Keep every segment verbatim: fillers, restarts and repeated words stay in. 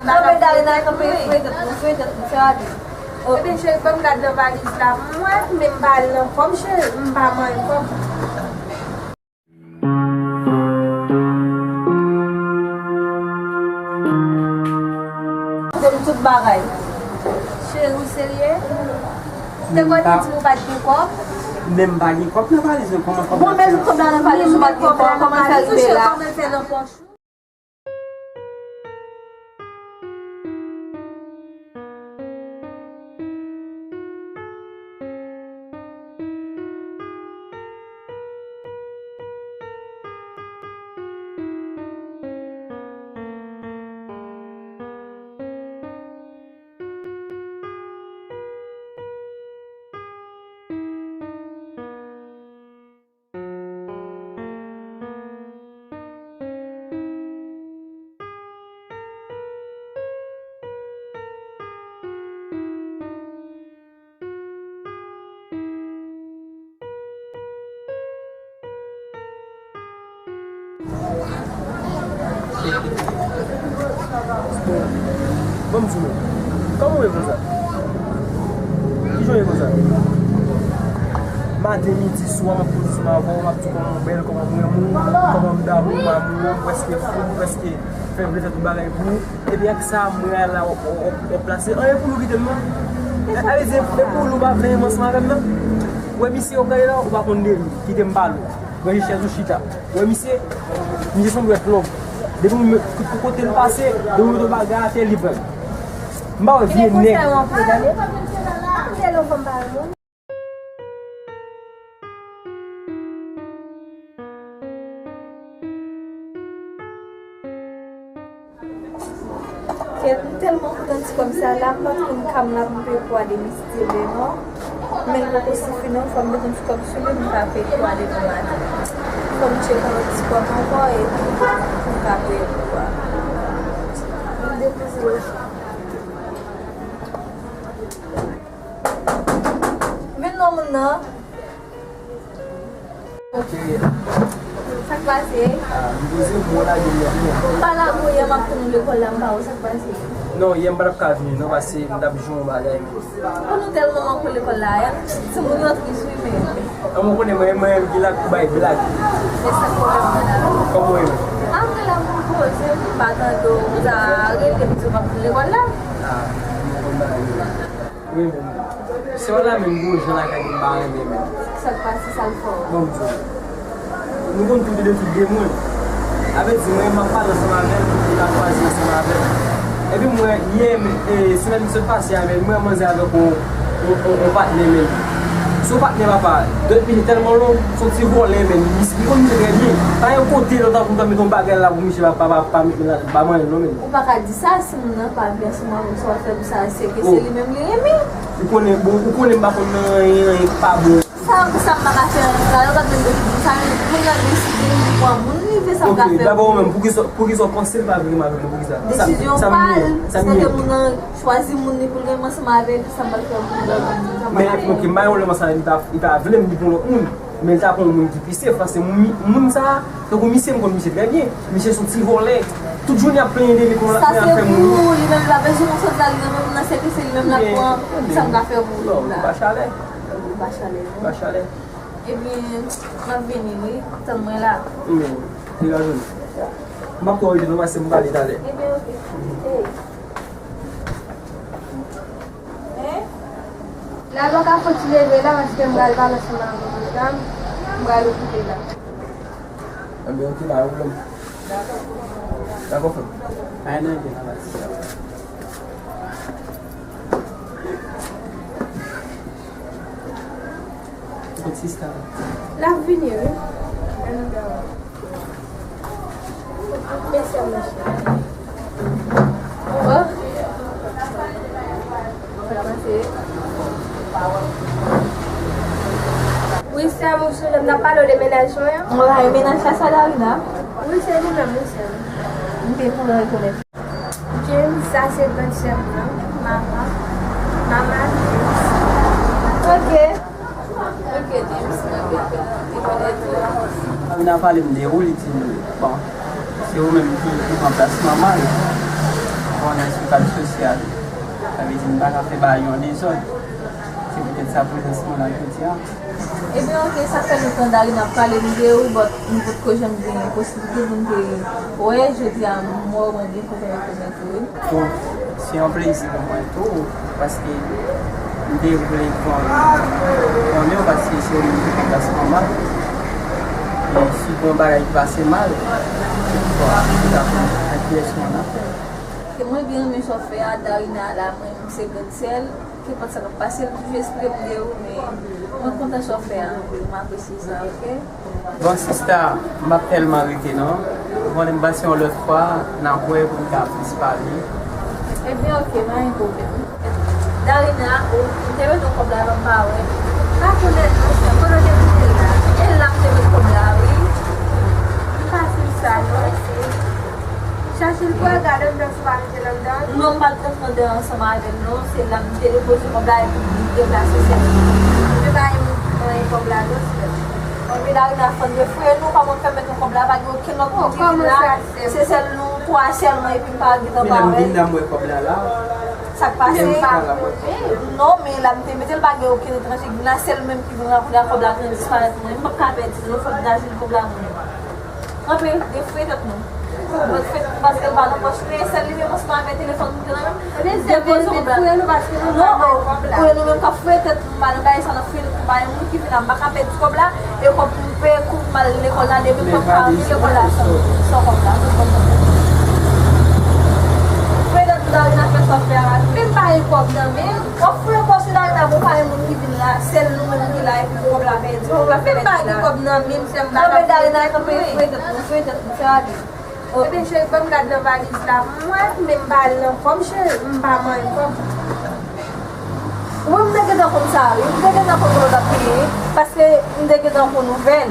Kanpe Darina, kanpe fre tèt mwen, fre tèt mwen, fè ale. Ebyen, cheri, ban m gad nan valiz la. Mwen, men m pa al nan kòb, cheri, m pa manyen kòb. Koute m tout bagay. Cheri, ou serye? Te konn di m ou pa t gen kòb? Men m pa gen kòb nan valiz mwen, kòman kòb la? Bon, men kòb la nan valiz ou pa t gen kòb, kòman l fè rive la? Kòman l fè nan pòch ou? Bon, m sou mwen. Kòman w ye konsa? Kijan w ye konsa? Maten, midi, swa, m ap koze sou m avè w, m ap di w kòman w bèl, kòman m renmen w, kòman m damou, m amou w, m prèske fou, m prèske fè vle fè tout bagay pou ou. Epi ak sa, mwen la, w, w, w, w plase. Anyen pou nou kite m nan. A, a vle di, e pou nou pa vle ansanm avè m nan. Ou wè misye, w gade la, ou pa konn de li. Kite m pale w. Ranje chèz ou chita. Ou wè misye, misye se yon dwèt long. Depi m, tout kote l pase, depi m mete yon bagay atè, li pran. M pa wè vye nèg. Kèt, m tèlman kontan ti kòb sa la, m pa t konn ka m la pou m peye kwa de mistele non. Men l poko sifi non, fò m mete yon ti kòb sou li, m ka peye kwa demen maten. Fò m tcheke yon ti kòb ankò, epi m ka peye kwa. M depoze l. Vin non, moun nan. Sa k pase? Ah, m poze m, w lage m nan. M pa lage w yè, m ap tann ou lekòl la, m pa wè sa k pase. Non, yè m pa t ap ka vini non, paske m t ap jwe yon bagay. Bon, nou tèlman manke w lekòl la, yè. Timoun yo tris, wi, men. An, mwen konnen mwen, mwen menm ki la k bay blag. E sa k pwoblèm mwen la? Kòman w ye menm? Ah, m te la pou m poze, m pa tande w, ou ta rele m di w p ap vin lekòl la. Ah, m konn bagay yo. Wi, men. Se w la menm, gon jan lakay ke m pa renmen menm. Sa k pase, sa l fè w? Bon, m di w. Nou konn tou de de tout de moun. Sa vle di, mwen, m ap pale ansanm avè l, li ta chwazi ansanm avè m. Epi mwen, yè, e, semèn ki sot pase a, men, mwen, manzè avèk yon, yon, yon, yon patnè, men. Se yon patnè, papa. Dwèt misye tèlman long, se yon ti vòlè, men. Misye, m konn misye trè byen. Pa gen kote, lòt an, pou m ta mete yon bagay la pou misye pa, pa, pa, pa met men la, pa manyen l, non, men. Ou pa ka di sa, si moun nan pa vle ansanm avè w, sa w ap fè pou sa, se ke se li menm li renmen. Ou konnen, bon, ou konnen m pa konn nan anyen, anyen ki pa bon. Sa, sa m pa ka fè anyen la, yo pa t menm okipe m. Sa, moun nan deside, li pran moun, li fè sa m ka fè pou li. Ok, dabò ou menm, poukisa, poukisa w panse l pa vle renmen avèk mwen, poukisa? Desizyon pa l, se ke moun nan chwazi moun li pou l renmen ansanm avè l, sa m pral fè pou li, sa m pa ka fè. Men, ok, m pa yon lè m ansanm avè l, li pa, li pa vle m, li pran lòt moun. Men l ta pran yon moun ki pi sef, paske moun, moun sa, tankou misye, m konn misye trè byen. Misye se yon ti vòlè. Tout jounen ap plenyen de li, konn l ap fè moun. Sa se pou li menm, li pa bezwen konn sòt la, li renmen moun nan, se ke se li menm l ap pran, sa m ka fè pou li la. Non, li pa chalè. Li pa chalè, non. Li pa chalè. Ebyen, m ap vini, wi. Tann mwen la. Men, li pa jwenn. M ap twò rete non, paske m prale talè. Ebyen, oke. Hey. Hein? La, pa ka fouti leve la, paske m pral pale ansanm avè w, medam. M pral okipe la. Enben, oke, pa gen pwoblèm. Dakò, frè m. Pa gen anyen, la, pa di sa. Kot sista? L ap vini, wi. Ann gade. Mesye, mesye. Oh. Wi, sè m, ou sonje m t ap pale w de mennaj mwen an? Mwen pa gen mennaj la, sa Darina? Wi, se li menm, wi, sè m. M te kontan rekonèt. James, sa se grann sè m nan, Mama. Mama James. Ok. Ok, James, mwen te, te konèt ou. Amina pale m de ou, li di m, bon, se ou menm ki, ki pran plas manman l. Mwen nan sou kad sosyal. Sa vle di m pa ka fè bagay yo an dezòd. Se poutèt sa prezans mwen la jodi a. Ebyen, oke, sa fè lontan Darina ap pale m de ou, but m potko janm gen posiblite pou m te wè. Jodi a, m wè w, mwen byen kontan rekonèt ou, wi. Tou, se yon plezi pou mwen tou, paske m te vle konnen w, paske se ou menm ki pran plas manman. E si gen yon bagay ki pase mal, se pou sa, se ta pou ak pyès mwen nan. Ke mwen byen renmen sa w fè a, Darina la, mwen menm se grann sè l. Kenpòt sa k ap pase, l toujou esplike m de ou, men mwen kontan sa w fè a anpil, m apresye sa, oke? Bon, sista, m p ap tèlman rete non. Ou konnen m panse yon lòt fwa, n ap wè pou n ka plis pale. Ebyen, oke, pa gen pwoblèm. Darina, ou, ou te mete yon kòb la, m pa wè. M pa konnen non, sè, kote w te mete l la? E la m te mete kòb la, wi. M pa sou sa, non. Chache l pou w gade anndan si w pa mete l anndan. Non, m pa t rantre anndan ansanm avè l, non. Se la m te depoze kòb la epi m deplase sèl. Mwen pa gen anyen kòb la, non, sè. Anben, Darina, fann de fre nou, pa mwen fè mete kòb la, pa gen okenn lòt moun ki vin la. Se sèl nou twa sèlman epi m pa gentan pa wè. Men lè m vin la, m wè kòb la la. Sa k pase? Non, men la m te mete l, pa gen okenn etranje ki vin la, sèl mwen menm ki vin la, kounye a kòb la gentan disparèt mwen. M p ap ka pèdi l non, fòk m ta jwenn kòb la mwen menm. Kanpe, defre tèt nou. Mwen fè paske l pa nan pòch mwen, sèl li menm ansanm avè telefòn nou te nan men m. Depoze kòb la. Non, fouye nou menm k ap fouye tèt nou, m pa nan bagay sa nan fouye tèt nou, pa gen moun ki vin la, m pa ka pèdi kòb la, e kòb pou m peye kou m al lekòl la, demen m p ap ka antre lekòl la san, san kòb la, san kòb la. Fouye tèt nou, Darina, fè sa w fè a, men m pa gen kòb nan men m. W ap fouye kò sou Darina, bon, pa gen moun ki vin la, sèl nou menm ki la, epi kòb la pèdi, kòb la fè pèdi la. Men m pa gen kòb nan men m, sè m pa ka fouye tèt mwen, fouye tèt mwen, fè ale. Ebyen, cheri, ban m gad nan valiz la pou m wè, men m pa al nan kòb, cheri, m pa manyen kòb. Wi, m te gentan konn sa, wi, m te gentan konn kote w t ap fini, paske m te gentan konn nouvèl.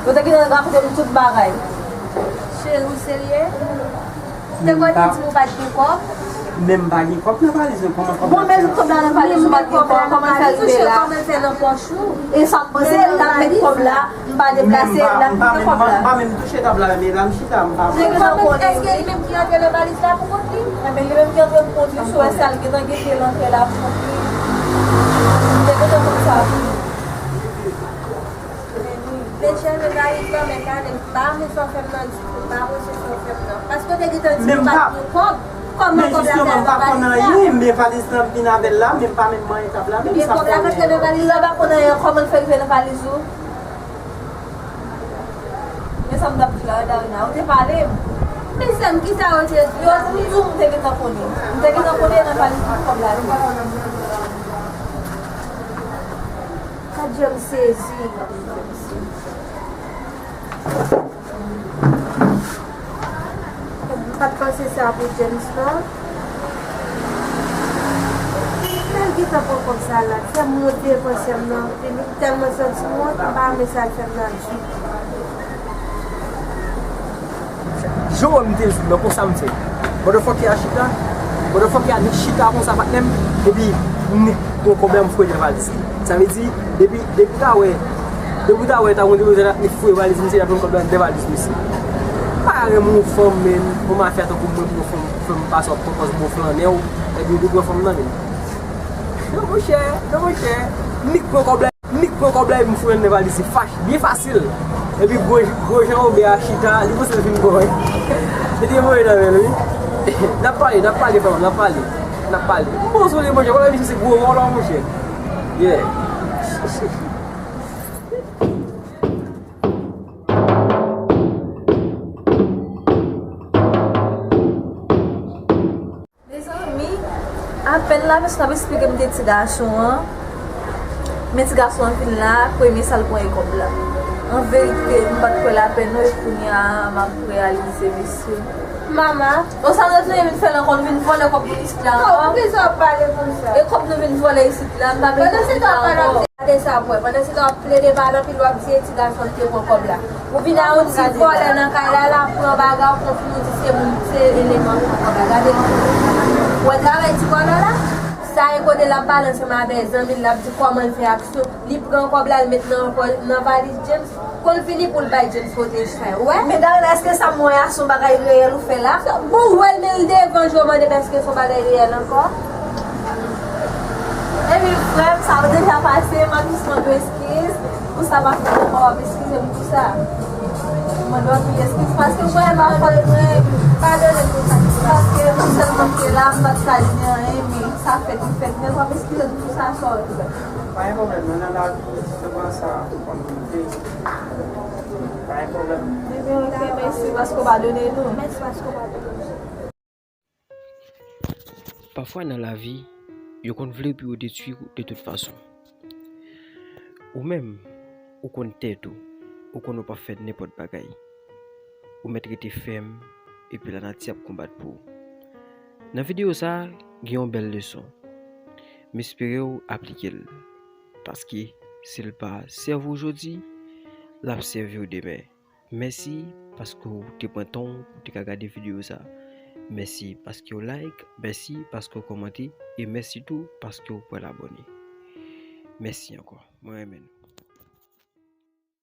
Yo te gentan rakonte m tout bagay. Cheri, ou serye? Te konn di m ou pa t gen kòb? Men m pa gen kòb nan valiz mwen, kòman kòb la fè? Bon, men kòb la nan valiz ou pa t gen kòb, kòman l fè rive la? Kòman l fè nan pòch ou? E sa m panse, l ap met kòb la, m pa deplase, l ap met kòb la. M pa menm touche tab la, men la m chita, m pa wè. Kòman, èske li menm ki antre nan valiz la pou kont li? Enben, li menm ki antre pou kont li, si w wè sa, l gentan gentan antre la pou kont li. M te gentan konn sa tou. Mechè, men valiz la, men gade, m pa renmen sa w fè m nan ditou, m pa renmen sa w fè m nan. Paske w te gentan di m ou pa t gen kòb. Kòman kòb la fè al nan valiz la? Men jisteman, m pa konn anyen, men valiz la m vin avè l la, men m pa menm manyen tab la, menm sa m pa konn anyen. Kòb la fè rive nan valiz la, w pa konn anyen, kòman l fè rive nan valiz ou? Men sa m t ap di la, Darina, ou te pale m. Men sè m, kisa yo te di? Yo di m di w m te gentan konnen. M te gentan konnen nan valiz ou kòb la te. Gad jan m sezi. M pa t panse sa pou James non. Lè l gentan pran kòb sa la, sè m monte devan sè m nan, epi m tèlman santi m wont, m pa renmen sa l fè m nan ditou. Jan w wè m te di w nan konsa m fè. Motherfucker a chita. Motherfucker a nik chita konsa patnè m. Epi nik pran kòb la m foure nan valiz li. Sa vle di, depi, depi w ta wè, depi w ta wè ta gon depoze la, nik foure valiz misye, l ap pran kòb la anndan valiz misye. M pa renmen yon fanm, men yon mafya tankou mwen, pou yon fanm, fanm pase w ap pran pòz bon flannè w, epi w pran fanm nan, men. Non, monchè, non, monchè. Nik pran kòb la. Nik pran kòb la epi m foure l nan valiz li, fache, byen fasil. Epi gwo, gwo jan Obè a chita, li panse l fin bon, wi. Li te voye nan men l, wi. N ap pale, n ap pale, frè m, n ap pale. N ap pale. M bon sou li, monchè, wala misye se gwo vòlò, monchè. Yeah. Mezanmi, apèn la, mesye ap esplike m de ti gason an. Men ti gason an vin la, premye sa l pran e kòb la. An verite, m pa t kwè l apèn non, e kounye a, m ap reyalize, mesye. Mama. Bon, sa nou te vin fè la ankò, nou vin vòlè kòb moun isit la ankò? Poukisa w ap pale konsa? E kòb nou vin vòlè isit la, m pa menm konn vin la ankò. Gade sa pou wè. Pandan se tan w ap plede pale anpil, w ap di e ti gason ki te pran kòb la. Ou vin a yon ti vòlè nan kay la, l ap pran bagay, w konn fin ou di se moun, se eleman ki pran kòb la. Gade yon moun. Ou wè travay ti vòlè la? Gaye kote l ap pale ansanm avè zanmi l, l ap di kòman l fè aksyon. Li pran kòb la, l met nan pò-, nan valiz James. Pou l fini, pou l bay James pote chay. Ou wè? Men Darina, èske sa m wè a se yon bagay reyèl ou fè la? Bon, ou wè l, men l devan je w, mande m èske se yon bagay reyèl ankò. Epi, frè m, sa deja pase, m ap jis mande w eskiz. Pou sa pa fèt ankò, w ap eskize m pou sa. Mwen dwe anpil eskiz paske mwen pa fòt mwen. Padone m pou sa ki pase. Paske non sèlman m te la, m pa t ka di anyen, men sa fèt, li fèt nèt, w ap eskize m pou sa, sòri. Pa gen pwoblèm, non, nan lavi, se pran sa kòm verite. Pa gen pwoblèm. Ebyen, oke, mèsi paske w padone nou. Mèsi paske w padone nou. Pafwa nan lavi, yo konn vle pou yo detwi w de tout fason. Ou menm, ou konn tèt ou, ou konn ou p ap fè nenpòt bagay. Ou mèt rete fèm, epi lanati ap konbat pou ou. Nan videyo sa a, gen yon bèl leson. M espere w aplike l, paske si l pa sèvi w jodi, l ap sèvi w demen. Mèsi paske w te pran tan w pou te ka gade videyo sa. Mèsi paske w like, mèsi paske w kòmante, e mèsi tou paske w pral abòne. Mèsi ankò. Mwen renmen nou.